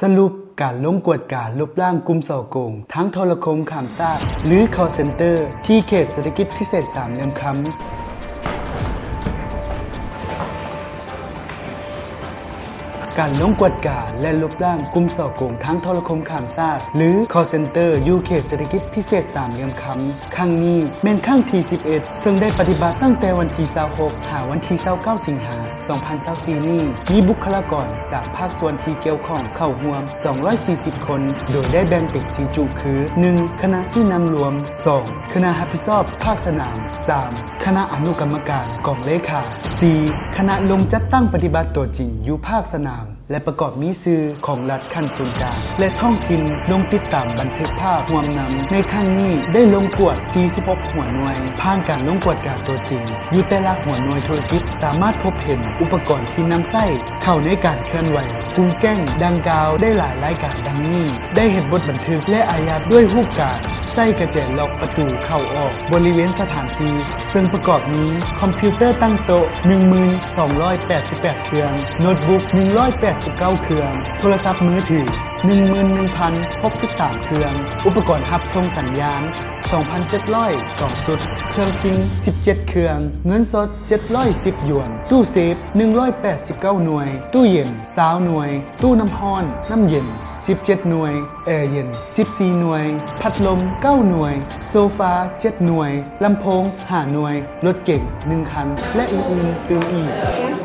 ສະຫຼຸບການລົງກວດກາລົບລ້າງກຸ່ມສໍ້ໂກງທາງໂທລະຄົມຂ້າມຊາດ ຫຼື call center ທີ່ເຂດເສດຖະກິດພິເສດສາມຫຼ່ຽມຄຳ. ການລົງກວດກາ ແລະ ລົບລ້າງກຸ່ມສໍ້ໂກງທາງໂທລະຄົມຂ້າມຊາດ ຫຼື call center ຢູ່ເຂດເສດຖະກິດພິເສດສາມຫຼ່ຽມຄຳ ຄັ້ງນີ້ແມ່ນຄັ້ງທີສິບເອັດ ເຊິ່ງໄດ້ປະຕິບັດຕັ້ງແຕ່ວັນທີຊາວຫົກ ຫາວັນທີຊາວເກົ້າ ສິງຫາ ສອງພັນຊາວສີ່ນີ້ ມີບຸກຄະລາກອນຈາກພາກສ່ວນທີ່ກ່ຽວຂ້ອງເຂົ້າຮ່ວມສອງຮ້ອຍສີ່ສິບຄົນ ໂດຍໄດ້ແບ່ງເປັນສີ່ຈຸຄື ໜຶ່ງ ຄະນະຊີ້ນຳລວມ, ສອງ ຄະນະຮັບຜິດຊອບພາກສະໜາມ, ສາມ ຄະນະອະນຸກຳມະການກອງເລຂາ, ສີ່ ຄະນະລົງຈັດຕັ້ງປະຕິບັດຕົວຈິງຢູ່ພາກສະໜາມ ແລະ ປະກອບມີຊື່ຂອງລັດຂັ້ນສູນກາງ ແລະ ທ້ອງຖິ່ນລົງຕິດຕາມບັນທຶກພາບຮ່ວມນຳ. ໃນຄັ້ງນີ້ໄດ້ລົງກວດສີ່ສິບຫົກຫົວໜ່ວຍ. ຜ່ານການລົງກວດກາຕົວຈິງ ຢູ່ແຕ່ລະຫົວໜ່ວຍທຸລະກິດ ສາມາດພົບເຫັນອຸປະກອນທີ່ນຳໃຊ້ເຂົ້າໃນການເຄື່ອນໄຫວກຸ່ມແກ້ງດັ່ງກ່າວໄດ້ຫຼາຍລາຍການດັ່ງນີ້: ໄດ້ເຮັດບົດບັນທຶກ ແລະ ອາຍັດດ້ວຍຮູບການໃຊ້ກະແຈລັອກປະຕູເຂົ້າອອກບໍລິເວນສະຖານທີ່ ເຊິ່ງປະກອບມີຄອມພິວເຕີຕັ້ງໂຕະໜຶ່ງໝື່ນສອງຮ້ອຍແປດສິບແປດເຄື່ອງ, ໂນດບຸກໜຶ່ງຮ້ອຍແປດສິບເກົ້າເຄື່ອງ, ໂທລະສັບມືຖືໜຶ່ງໝື່ນໜຶ່ງພັນຫົກສິບສາມເຄື່ອງ, ອຸປະກອນຮັບສົ່ງສັນຍານສອງພັນເຈັດຮ້ອຍສອງຊຸດ, ເຄື່ອງຟິນສິບເຈັດເຄື່ອງ, ເງິນສົດເຈັດຮ້ອຍສິບຢວນ, ຕູ້ເຊຟໜຶ່ງຮ້ອຍແປດສິບເກົ້າໜ່ວຍ, ຕູ້ເຢັນຊາວໜ່ວຍ, ຕູ້ນ້ຳຮ້ອນນ້ຳເຢັນສິບເຈັດໜ່ວຍ, ແອເຢັນສິບສີ່ໜ່ວຍ, ພັດລົມເກົ້າໜ່ວຍ, ໂຊຟາເຈັດໜ່ວຍ, ລຳໂພງຫ້າໜ່ວຍ, ລົດເກັງໜຶ່ງຄັນ ແລະ ອື່ນໆຕື່ມອີກ.